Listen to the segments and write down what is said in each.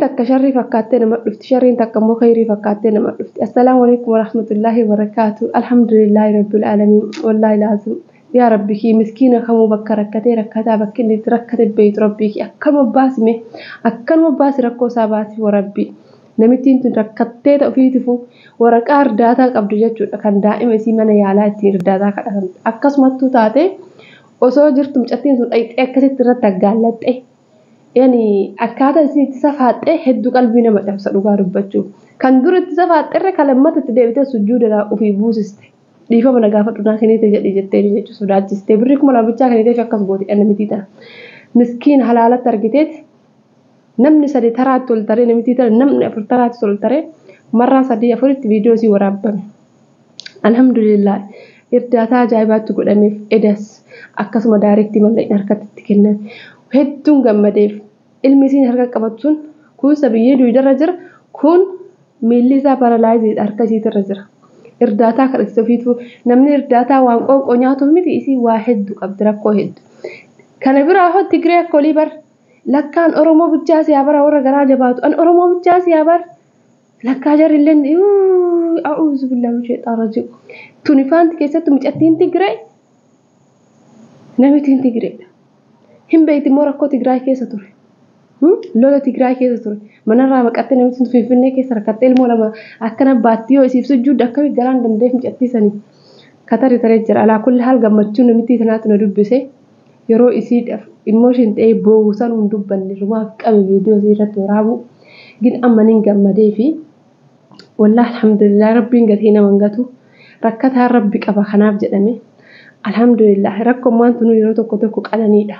takka sharrii fakkaattee nama dhufti, sharriin takka immoo khayrii fakkaattee nama dhufti. Assalaamu alaikum warahmatullaahi wabarakaatu. Alhamdulillaahi rabbil aalamiin. Wallaahi laazim. Yaa Rabbi kii miskiina kamuu bakka rakkatee rakkataa bakki inni itti rakkate beeytu Rabbii kii akkanuma baasime, akkanuma baasi, rakkoo isaa baasi warabbii. Namittiin tun rakkattee ta'u ofiitifu waraqaa irdaataa qabdu jechuudha, kan daa'ima isii mana yaalaa ittiin irdaataa kadhatan. Akkasumattuu taatee osoo jirtu mucattiin sun dhaqxee akkasitti irratti aggaallaxxe. Yani akkaataa isin itti safaaxxee hedduu qalbii nama cabsa dhugaa dubbachuuf. Kan dur itti safaaxxerre kan lammata itti deebitee sujuuda ofii buusiste. Dhiifama na gaafadhu naa kennite jedhi jettee jechuudha sodaachistee birrii 2000 bichaa kenniteef akkas gooti namitii tana. Miskiin halaalatti argiteet namni sadi taraatti ol taree, namitii tana namni afur taraatti ol taree, marraa sadii afuritti viidiyoo isii waraabbame. Alhamdulillah, irdaataa ajaa'ibaatti godhameef, edas akkasuma direct mallaqni harkatti itti kenname. Hedduun gammadeef. Ilmi isiin harka qabattu sun kun sabiyyee duwidarra jira, kun miilli isaa paralyzed harka isiitirra jira. Irdaataa kadhate ofiitu namni irdaataa waan qoonqoo nyaatuuf miti, isii waa hedduu qabdi, rakkoo hedduu. Kana biraa hoo Tigree akka olii bar lakkaan Oromoo bichaa siyaa bara warra garaa jabaatu an Oromoo bichaa siyaa bar lakkaa jarrilleen a'uuzu billaahi min sheexaan rajiim. Tuni faanti keessattuu mucattiin Tigree, namittiin Tigreedha. Hin beekti immoo rakkoo Tigraay keessa ture. Lola Tigraay keessa ture. Manarraa baqattee namichi sun Finfinnee keessa rakkattee ilmoo lama akkana baatti yoo isiif sujjuudde akkamii garaan danda'eef mucattii sanii. Katari taree jira. Alaa kulli haal gammachuu namittii tanaatu na dubbise. Yeroo isiidhaaf emotion ta'ee boo'u san hin dubbanne, rumaaf qabe viidiyoo isii irratti waraabuu. Gin amma nin gammadee fi wallahi alhamdulillah, rabbiin gatii nama hin gatu. Rakkataan rabbi qaba kanaaf jedhame. Alhamdulillah, rakkoon maantu yeroo tokko tokko qananiidha.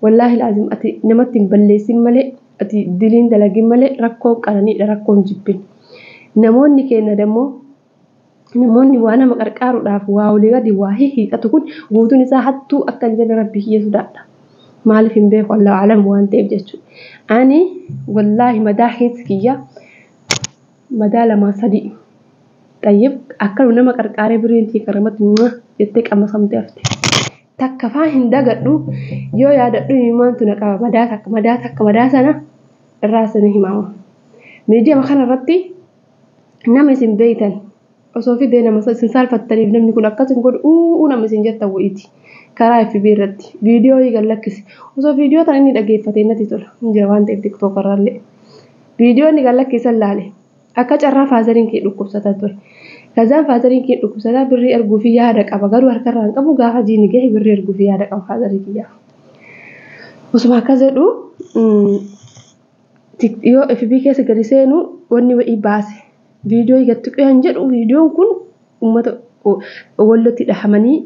Wallaahi laazim, ati namatti hin balleessin malee, ati diliin dalagin malee, rakkoon qananiidha, rakkoon jibbin. Namoonni keenya dammoo namoonni waa nama qarqaaruudhaaf waa olii gadi waa hiixatu kun guutuun isaa hattuu akka hin jenne rabbi kiyya sodaadha. Maaliif hin beeku, Allahu alam waan ta'eef jechuudha. Ani wallaahi madaa keessa kiyya madaa lamaa sadii. Xayyib, akkanuma nama qarqaaree biriin tii karamatti jettee qamasamtee hafte. Takka faa hin dagadhu, yoo yaadadhu himaantu na qaba. Madaa takka, madaa takka, madaa sana irraa sanii himama. Miidiyaa kana irratti nama isin beeytan osoo fidee nama isin saalfattaniif namni kun akkas hin godhu uu nama isin jettan wayiiti. Karaa FB irratti viidiyoo gad lakkise. Osoo viidiyoo tan inni dhageeffatee natti tola. Hin jira waan ta'eef TikTok irraallee. Viidiyoo inni gad lakkisan laale. Akka carraa fatheriin kee dhukkubsataa ture. Kazaan fatheriin kee dhukkubsataa birrii erguu fi yaada qaba. Garuu harkarraa hin qabu, gaafa jiini gahe birrii erguu fi yaada qaba fatherii kiyyaaf. Osuma akkas jedhu yoo FB keessa gadi seenu wanni wa'ii baase. Viidiyoo gad tuqee jedhu, viidiyoon kun uummata Wallotti dhahamanii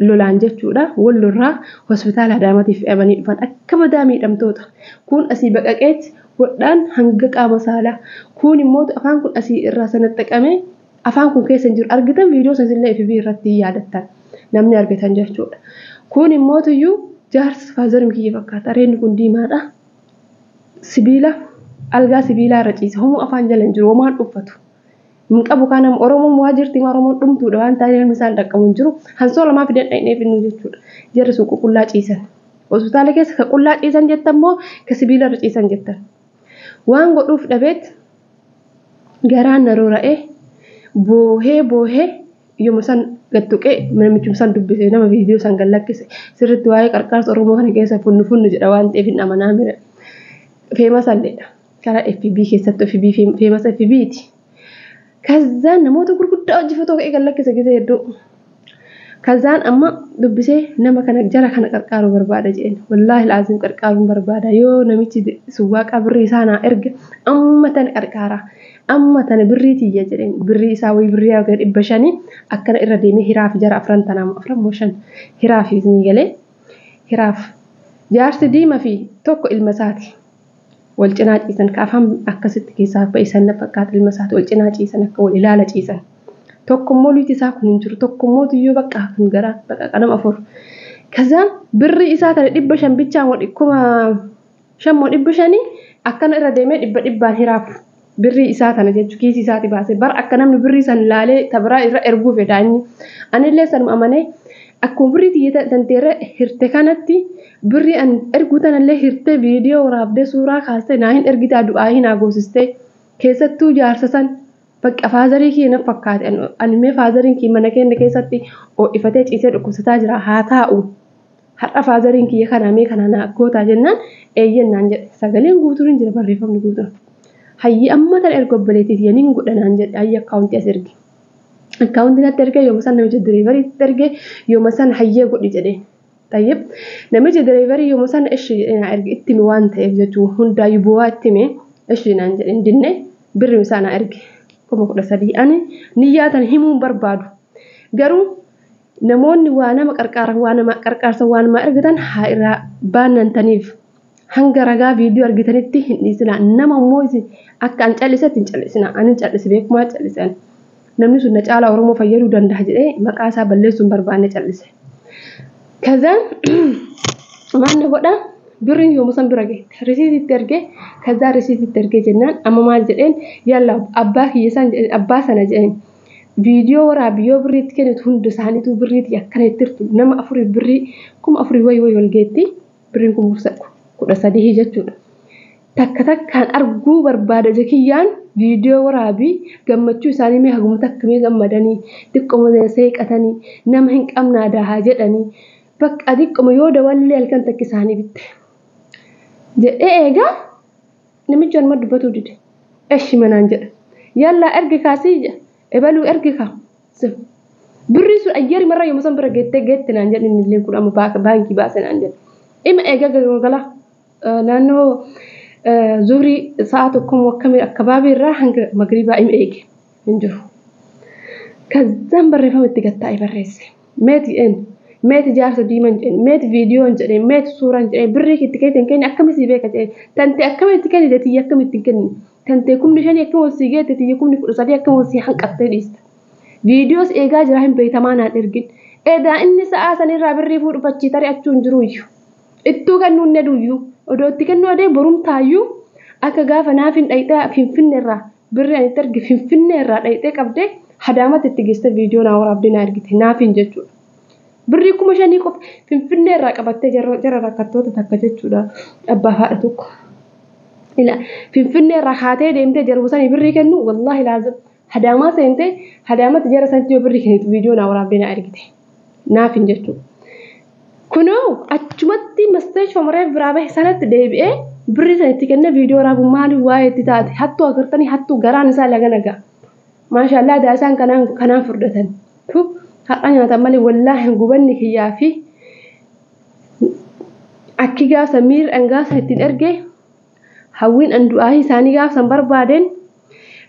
lolaan jechuudha. Wallorraa hospitaala Adaamaatiif fe'amanii dhufan akka madaa miidhamtoota. Kun asii baqaqeetti hodhaan hanga qaama saalaa. Kun immoo afaan kun asii irraa sanaxxaqamee afaan kun keessa hin jiru. Argitan viidiyoo sanillee FB irratti yaadattan namni argitan jechuudha. Kun immoo tuyyuu jaarsa fatherii kiyya fakkaata. Areenni kun diimaadha. Sibiila algaa sibiilaa irra ciisa. Homuu afaan jala hin jiru. Homaan uffatu. Hin qabu kaan nama Oromoon waa jirti, Oromoon dhumtuudha waan ta'eef namni isaan dhaqqabu hin jiru. Hansoo lamaa fidan dhaqnee finnu jechuudha. Jarri sun ququllaa ciisan. Hospitaala keessa ka qullaa ciisan jettan moo ka sibiila irra ciisan jettan? Waan godhuuf dhabeet garaan na rora'ee boohee boohee yooma san gad tuqee namichuma san dubbise, nama viidiyoo san gad lakkise. Sirriitti waa'ee qarqaarsa Oromoo kana keessa funnu funnu jedha waan ta'eef hin amanaa mire. Famous alleedha. Karaa FB keessatti FB famous FB'ti. Kazaan namoota gurguddaa hojii fotoo ka'ee gad lakkise gisee hedduu. Kazaan amma dubbisee nama kana jara kana qarqaaruu barbaada jedheen. Wallaahi laazim qarqaaruun barbaada. Yoo namichi suwwaaqaa birrii isaa naa erge amma tana qarqaara. Amma tana birrii tiyya jedheen. Birrii isaa wayii birrii haga 500 akkana irra deemee hiraaf jara afran tanaa, afran moo shan hiraaf ni galee hiraaf. Jaarsi diimaa fi tokko ilma isaati. Wal cinaa ciisan, ka afaan akkasitti keessaa ba'isan na fakkaata, ilma isaati wal cinaa ciisan, akka wal ilaala ciisan. Tokko immoo luyti isaa kun hin jiru, tokko immoo tuyyuu bakka kun garaa bakka qanama afur. Kazaan birrii isaa tana 500 bichaa moo 5000 moo 500 akkana irra deemee dhibba dhibbaan hiraaf birrii isaa tana jechuun kiisii isaati baase. Bar akka namni birrii san laalee tabiraa irra erguu fedha inni. Anillee sanuma amanee Akkuma birrii tiyya tanteerra hirte kanatti birrii an erguu tanallee hirtee viidiyoo waraabdee suuraa kaastee naa hin ergitaa du'aa hin hagoosistee keessattuu jaarsa san bakka faazarii kiyya na fakkaate ani mee faazariin kiyya mana keenya keessatti ho'ifatee ciisee dhukkubsataa jira haa taa'u. Har'a faazariin kiyya kana mee kana naa gootaa jennaan eeyyen naan jedhe sagaleen guutuun hin jira barreeffamni guutuun. Hayyi amma tan erga obboleettii tiyya nin godha naan jedhe hayyi akkaawuntii as ergi. Akkaawuntii natti ergee yooma san namicha direevariitti ergee yooma san hayyee godhi jedheen. Tayyib namichi direevarii yooma san ishi jedhee naa erge itti hime waan ta'eef jechuun hundaayyuu bu'aa itti hime ishi naan jedhe hin dinne birri isaa naa erge 13,000 ani niyyaa tan himuu hin barbaadu. Garuu namoonni waa nama qarqaaran waa nama qarqaarsa waa nama argatan haa irraa baannantaniif hanga ragaa viidiyoo argitanitti hin dhiisinaa. Nama immoo isin akka an callisetti hin callisinaa. Ani hin callise beekumaa callise ani. Namni sun na caalaa Oromoo fayyaduu danda'a jedhee maqaa isaa balleessuu hin barbaanne callise. Kazaan maal na godha birriin yooma san bira geette risiititti ergee kazaa risiititti ergee jennaan amma maal jedheen yalla abbaa kiyya san jedheen abbaa sana jedheen viidiyoo waraabi yoo birriitti kennitu hunda isaaniitu birriitti akkana itti hirtu nama afurii birrii 4,000 wayi wayi wal geetti birriin 13,000 jechuudha. Takka takkaan arguu barbaada jekiyyaan viidiyoo waraabii gammachuu isaanii mee haguma takka mee gammadanii xiqqoma seeqatanii nama hin qabnaa dahaa jedhanii bakka xiqqoma yoo dawallee halkan takka isaanii bitte. Jedhee eegaa namichi anuma dubbatuu dide. Eshi manaan jedha. Yallaa ergi kaasii jedha. Ebaluu ergi kaa. Birrii sun ayyari marra yooma san bira geettee geette naan jedhe inni illee kun amma baankii baase naan jedhe. Ima eegaa galgala naannoo zuhrii sa'a tokko akkamii akkabaabii irraa hanga magriibaa ima eege hin jiru. Kazaan barreeffama itti gattaa'e barreesse. Meeti een meeti jaarsa diiman jedheen meeti viidiyoon jedheen meeti suuraan jedheen birrii itti kennitan keenya akkamisii beeka jedheen tantee akkamitti kennite tiyya akkamitti hin kennine tantee 5,000 akkam ol sii geette tiyya 13,000 akkam ol sii hanqattee dhiista. Viidiyoos eegaa jira hin beektamaa naan ergin. Edaa inni sa'aa sanirraa birrii fuudhuuf achii tarii achuu hin jiruyyuu. Ittuu kennuu hin aduyyuu. Odoo itti kennuu adee borumtaayyuu akka gaafa naaf hin dhayxee finfinneerraa birrii ani itti erge finfinneerraa dhayxee qabdee hadaamatti itti geessite viidiyoo naa waraabdee naa ergite naaf hin jechuudha. Birrii 5,000 qofa finfinneerraa qabattee jara rakkattoota takka jechuudha abbaa haadha tokko. Ila finfinneerraa kaatee deemtee jarbu sanii birrii kennu wallaahi laazim hadaamaa seentee hadaamatti jara sanitti yoo birrii kennitu viidiyoo naa waraabdee naa ergite naaf hin jechuudha. Kunoo achumatti masteeshfa maree biraa bahe sanatti deebi'ee birrii sana itti kennee viidiyoo waraabu maaliif waa'ee itti taate hattuu agartanii hattuu garaan isaa laga nagaa. Maashaallah daa isaan kanaan furdatan. Har'a nyaatan malee wallaahi gubanni kiyyaa fi akki gaafsa miirri an gaafsa ittiin ergee hawwiin an du'aahii isaanii gaafsan barbaadeen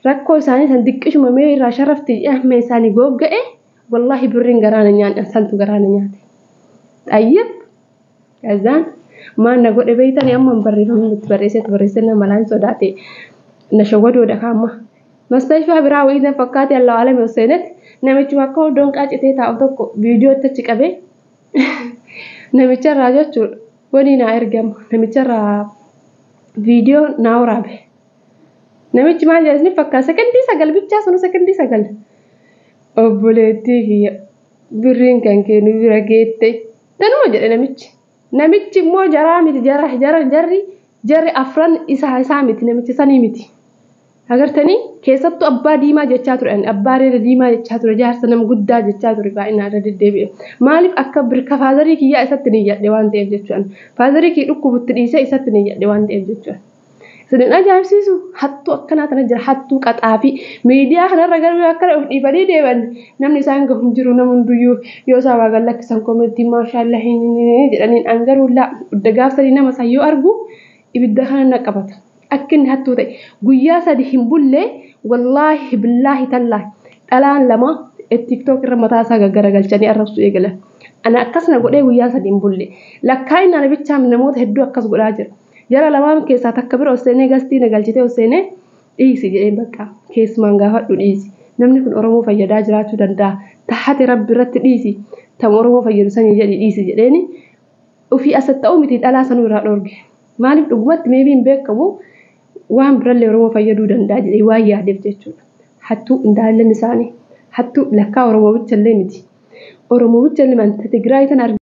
rakkoo isaanii san diqqishuma mee irraa sharafti jedhamee isaanii gogga'e wallaahi birriin garaana nyaanne santu garaana nyaate. Xayyib kazaan maal na godhe beeytanii amma barreeffamni itti barreessetti barreessee nama malaan sodaate na shawwadoodha kaamma. Mastashfaa biraa wayii na fakkaate Allahu alami Huseenetti namichuma akka oddoon qaacitee taa'u tokko viidiyootti achi qabee namicharraa jechuudha wani naa ergama namicharraa viidiyoo naa waraabe. Namichi maal jedha isin fakkaata sekondii 9 bichaa sunu sekondii 9 obboleettii kiyya birriin kan kennu bira geette tanuma jedhe namichi. Namichi immoo jaraa miti jara jara jarri jarri afran isaa miti namichi sanii miti. Agartanii keessattuu abbaa diimaa jechaa ture abbaa reera diimaa jechaa ture jaarsa nama guddaa jechaa ture baay'inaan irra deddeebi'e. Maaliif akka birka faazarii kiyyaa isatti ni yadhe waan ta'eef jechuudha. Faazarii kiyya dhukkubutti dhiisee isatti ni yadhe waan ta'eef jechuudha. Isin ajaa'ibsiisu hattuu akkanaa tana jira hattuu qaxaa fi miidiyaa kanarra garuu akkana of dhiibanii deeman namni isaan gahu hin jiru nama hunduyyuu yoo isaan waa gallakkisan koomentii maashaallah jedhaniin an garuu laa gaafsanii nama san yoo argu ibidda kana na qabata. Akka inni hattuu ta'e guyyaa 3 hin bulle wallaahi billaahi tallaahi dhalaan lama tiktook irra mataa isaa gaggaragalchanii arrabsuu eegalan. Ana akkas na godhee guyyaa 3 hin bulle lakkaa'inaan ana bichaa namoota hedduu akkas godhaa jira. Jara lamaan keessaa takka bira ol seenee gastii na galchitee ol seenee dhiisi jedheen bakka keessumaan gaafadhu dhiisi. Namni kun Oromoo fayyadaa jiraachuu danda'a. Tahate rabbi irratti dhiisi. Tam Oromoo fayyadu sanii jedhi dhiisi jedheeni ofii as ta'uu miti dhalaa sanuu irraa dhoorge. Maaliif dhugumatti meebii hin beekamu waan birallee Oromoo fayyaduu danda'a jedhee waan yaadeef jechuudha. Hattuu indaallan isaanii hattuu lakkaa Oromoo bichallee miti. Oromoo bicha liman Tigraay tan.